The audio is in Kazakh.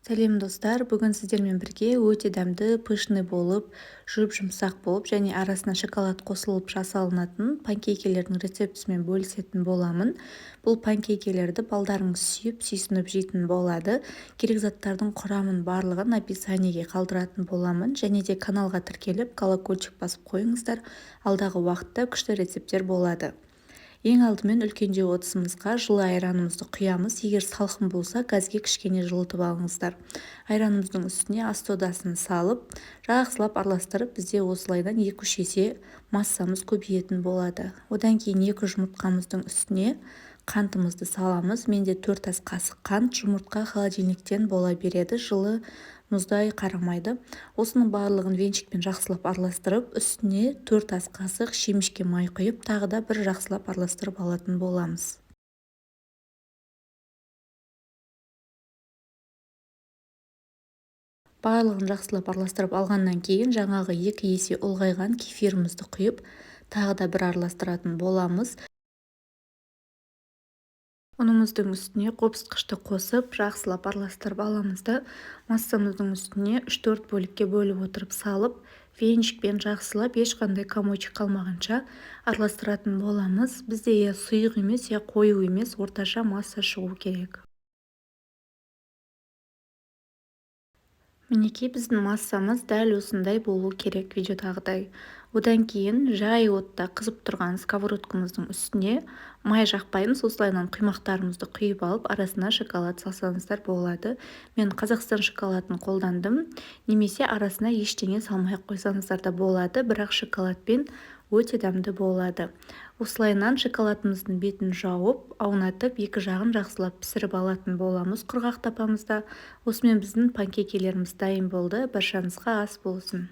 Сәлем, достар! Бүгін сіздермен бірге өте дәмді, пышный болып, жұп-жұмсақ болып және арасына шоколад қосылып жасалынатын панкейкелердің рецептісімен бөлісетін боламын. Бұл панкейкелерді балдарыңыз сүйіп, сүйсініп жейтін болады. Керек заттардың құрамын барлығын описаниеге қалдыратын боламын. Және де каналға тіркеліп, колокольчик басып қойыңыздар. Алдағы уақытта күшті рецепттер болады. Ең алдымен үлкендеу ыдысымызға жылы айранымызды құямыз. Егер салқын болса, газге кішкене жылытып алыңыздар. Айранымыздың үстіне ас содасын салып, жақсылап араластырып, бізде осылайдан 2-3 есе массамыз көбейетін болады. Одан кейін 2 жұмыртқамыздың үстіне қантымызды саламыз. Менде 4 ас қасық қант, жұмыртқа холодильниктен бола береді, жылы мұздай қарамайды. Осының барлығын венчикпен жақсылап араластырып, үстіне 4 ас қасық шемішке май құйып, тағы да бір жақсылап араластырып алатын боламыз. Барлығын жақсылап араластырып алғаннан кейін жаңағы 2 есе ұлғайған кефирімізді құйып, тағы да бір араластыратын боламыз. Ұнымыздың үстіне қопсытқышты қосып, жақсылап араластырып аламыз да, массамыздың үстіне 3-4 бөлікке бөліп отырып салып, венчикпен жақсылап ешқандай комочек қалмағанша араластыратын боламыз. Бізде я сұйық емес, я қою емес, орташа масса шығу керек. Мінекей, біздің массамыз дәл осындай болу керек, видеодағыдай. Одан кейін жай отта қызып тұрған сковородкамыздың үстіне май жақпаймыз, осылайынан құймақтарымызды құйып алып, арасына шоколад салсаңыздар болады. Мен Қазақстан шоколадын қолдандым, немесе арасына ештеңе салмай ақ қойсаңыздар да болады, бірақ шоколадпен өте дәмді болады. Осылайынан шоколадымыздың бетін жауып, аунатып, екі жағын жақсылап пісіріп алатын боламыз құрғақ тапамызда. Осымен біздің панкейкелеріміз дайын болды. Баршаңызға ас болсын.